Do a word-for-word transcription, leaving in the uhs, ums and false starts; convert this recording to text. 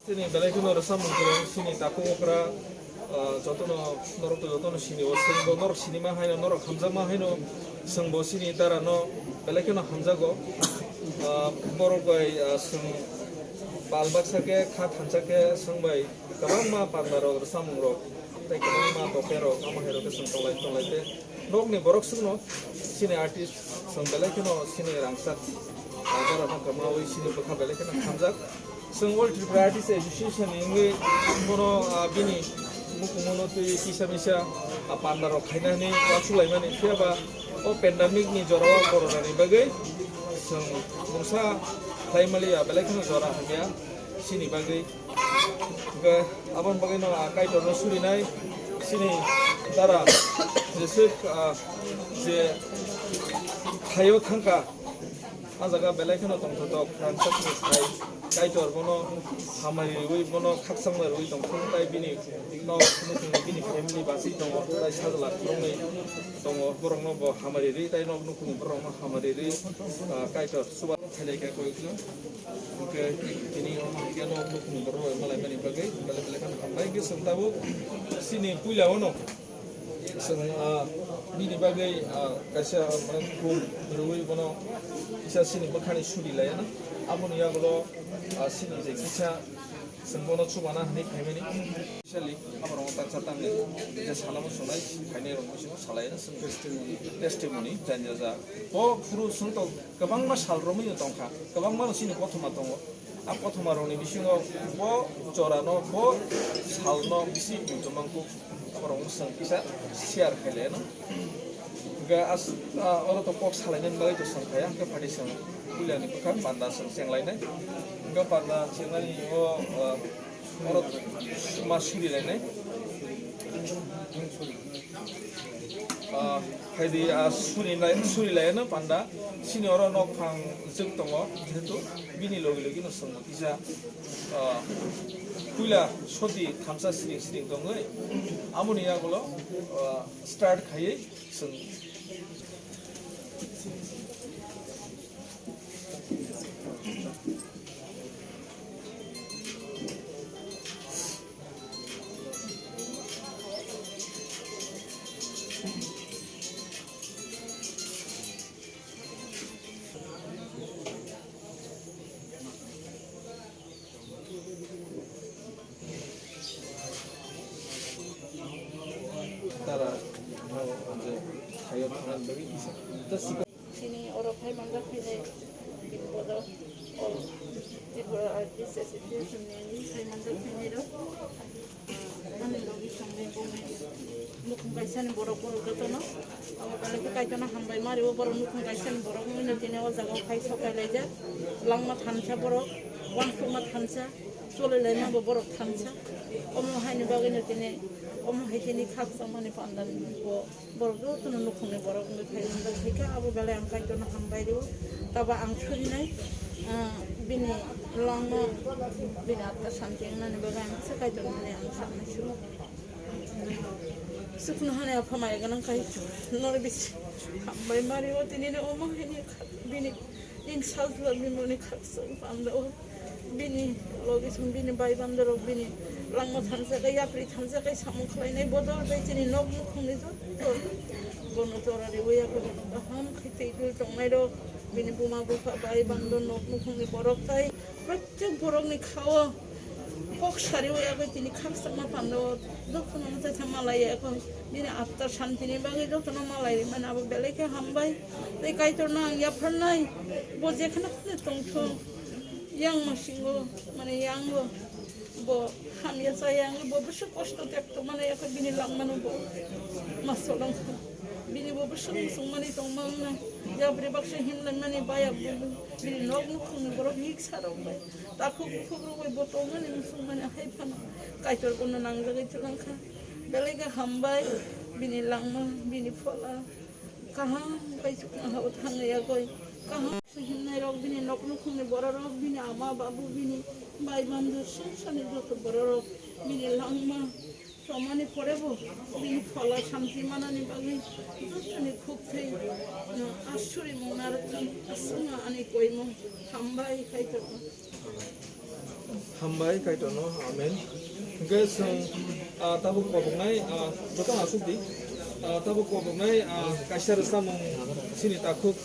Chini belai kheno rwchapmung kwrwng, chini takhuk okra, ah, jotono, norok to jotono sini o, chwngbo norok sinima haino, norok hamjakma haino, chwngbo chini dara no belai kheno hamjago. Ah, borok bai, ah, chwng bal baksa khe, kha thansa khe, chwng bai kwbangma panda rok, rwchapmung rok, tei kwbangma doke rok, amo hai rok khe chwng tonglai, tonglai tei nokni borok chwngno chini artist chwng belai kheno chini rangchak, ah, jora no kwmawi chini bwkha belai kheno hamjak. Chwng All Tripura Artist Association ni wngwi bono, ah, bini mukumu no twi kisa misa, ah, panda rok khaina hwnwi uansuk laimani, phiya ba o pandemic ni jora o corona ni bagwi chwng mungsa khlai maliya, belai kheno jora hamya chini bagwi. Hwnkhe aboni bagwino, ah, Kaitorno surinai chini dara jeswk, ah, je thaio thangkha, ah jaga belai kheno tongthotok rangchakni thai. Kaitor bono hamari rwi, bono khakchangma rwi tongthok, tai bini nok nukhungni bini family bachwi tongo, tai sajla khoroknwi tongo, borokno bo hamari rwi, tai nok nukhungni borokno hamari rwi, ah, Kaitor chuba khailai kha koikno. Hwnkhe tini omo hai khe nok nukhungni borok rok malaimani bagwi belai belai kheno hambai. Hwnkhe chwng tabuk chini puila o no chwng, ah, bini bagwi, ah, kaisa, mane, khum rwui bono kisa chini bwkhani suri laiya na. Aboni yagulo, ah, chini je kisa chwng bono chubana hwnwi phaimani. Sali, aborok ta cha tangwi je salamo chwnai phainai rok bisingo salai na chwng testimony, testimony janja ja. Bo phuru chwng to kwbangma sal romwi tongkha, kwbangma chini kothoma tongo. A kothoma rokni bisingo bo jorano, bo salno bisi muitu mangkuk, aborok chwng kisa share khailai no. Hwnkhe as-, ah, oro to kok salainani bagwi to chwng phaiya, hwnkhe phaidi chwng puilani bwkha panda chwng chenglainai. Hwnkhe panda chengnani o, ah, oro ma surilainai. Ah, phaidi, ah, surinai, surilaino panda. Chini oro nokphang jwk tongo, jehetu bini logi logi no chwng kisa, ah, puila soti thamsa siring siring tongwi. Amoni yagulo, ah, start khaiwi chwng. Tara, o, je, thaio thangna bagwi kisa. Chini oro phai manjak phainai, bini bodo, o, Tripura Artist Association ni phai manjak phainai rok. Ani logi chongni bongni nukhung kaisa ni borok, borok jotono. Abo belai khe Kaitorno hambai ma rio, borok nukhung kaisa ni borok wngwi no tini o jaga o phai sokai laijak. Langma thansa borok, uansukma thansa, choli laima bo borok thansa. Omo haini bagwi no tini, omo hai tini khakchangmani panda ni bo. Borok jotono nukhungni borok wngwi phai manjak, hai khe abo belai ang Kaitorno hambai rwo. Tabo ang surinai, ah, bini langma, bini atta santi wngnani bagwi ang kisa Kaitorno hwnwi ang saknai siro. Chuknohani Apha maya gwnang Kaitor, norok bisi hambai ma rwo, tinini omo haini kha-, bini Bini sajla bimoni khakchang panda o. Bini logi song bini bai banda rok bini langma thansa khe yapri thansa khe samung khlainai bodol bai chini nok nukhungni jotto. Bono jora riwi ya bono kaham khe tei dul tongnai rok. Bini buma bupha bai banda nok nukhungni borok tai. Protek borokni khao. Kok sari o yagwi tini khakchangma pando jotono mwtai khe malai ya kho. Bini atma shanti ni bagwi jotono malai rimani abo belai khe hambai. Tei Kaitor no ang yapharnai, bo jekhane khone tongthung, yang masingo, mane yango, bo hamya chaya wngwi bo bwswk kosto tekto mane ya kho, bini langmano bo masolong kho. Bini bo bwswk swngmani tongma wngna, yapri baksa himlai mani baya bo, bini nok nukhungni borok hiksa rok bai. Takhuk bukhuk rok bai bo tongmani muchungmani hai phano Kaitor bono nangjagwi twlang kha. Belai khe hambai bini langma, bini phola. Kaham khe chukma hao thangwi yagwi. Kaham se himnai rok bini nok nukhungni borok rok, bini ama babu, bini bai bando, songsarni joto borok rok, bini langma. Tomani pore bo bini phola shanti manani bagwi dustani khukthwi no asuri mung narwkthang, aswkno ani koimung hambai Kaitorno. Hambai Kaitorno, amen. Hwnkhe chwng, ah, tabuk koboknai, ah, joto asuk di. Ah, tabuk koboknai, ah, kaisa rwchapmung chini takhuk